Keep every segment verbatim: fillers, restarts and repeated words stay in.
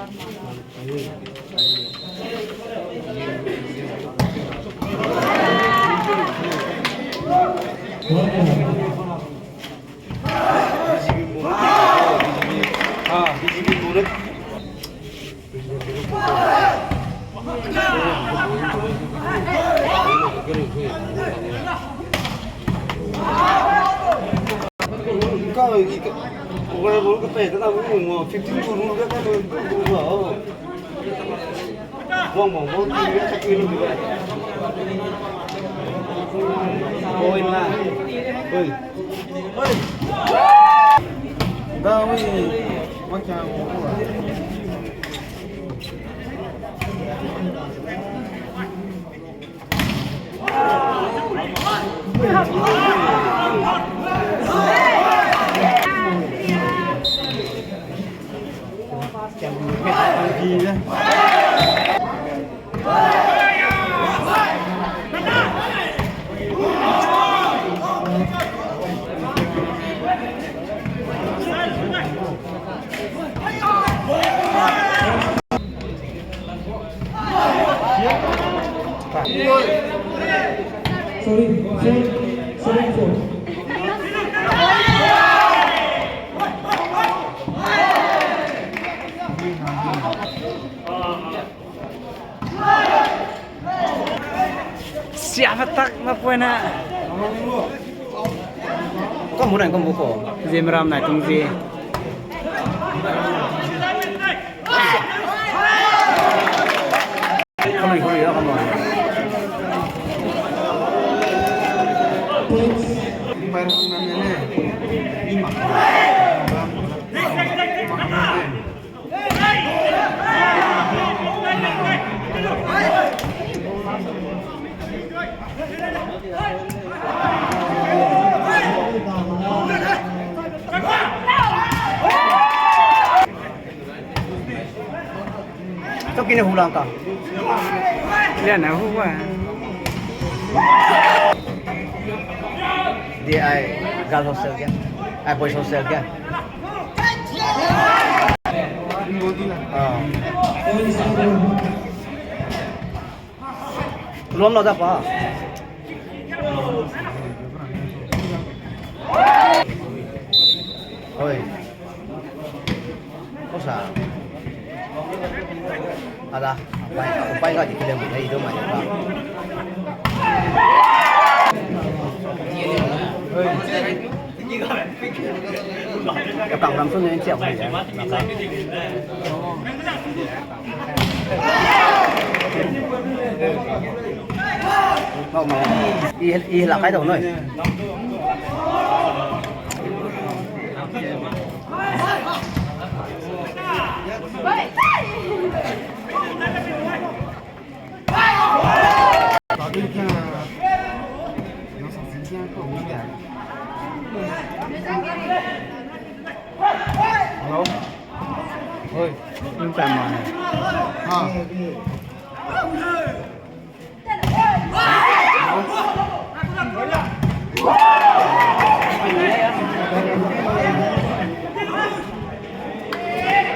Ka, ka, ka, ka, ka, fifteen to rule ka, ka, ka, ka, oh. Wang, wang, wang, wang, wang, wang. Oi, ma. Oi. Oi. Da, oi. Wang, wang, wang. Sorry, four, seven, four. Siapatak na poina. Kom bu nai, kom bu ko. Zimram nai tung zi. Kamai kuri ya kamai. Chok kine hu lang ka. Lian na hu wa. Di ai girls hostel ge. Ai boys hostel ge. Ah. Rom lo da pa. Oi. Kosa. Ada, pai, pai ga di kile mu, ai do mai ba. Oi. Ka kang ram sun ne chia bai ya. Mau, mau. I, i la kai dau noi. Hello? Oi, yung time mana. Ha.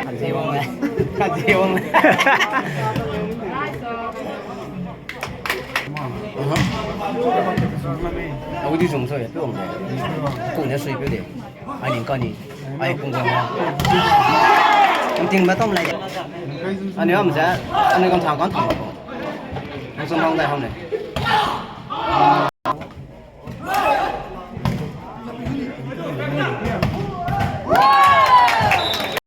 Kaji wang le. Kaji wang le. Aha. Aku di sum so ya, pe wang le. Ku ne sui pe de. Ai ning ka ni. Ai kung zang ya. Ting ba tom lai. Ani am za. Ani kam thang kan thang ko. Ang sum hang dai ham le.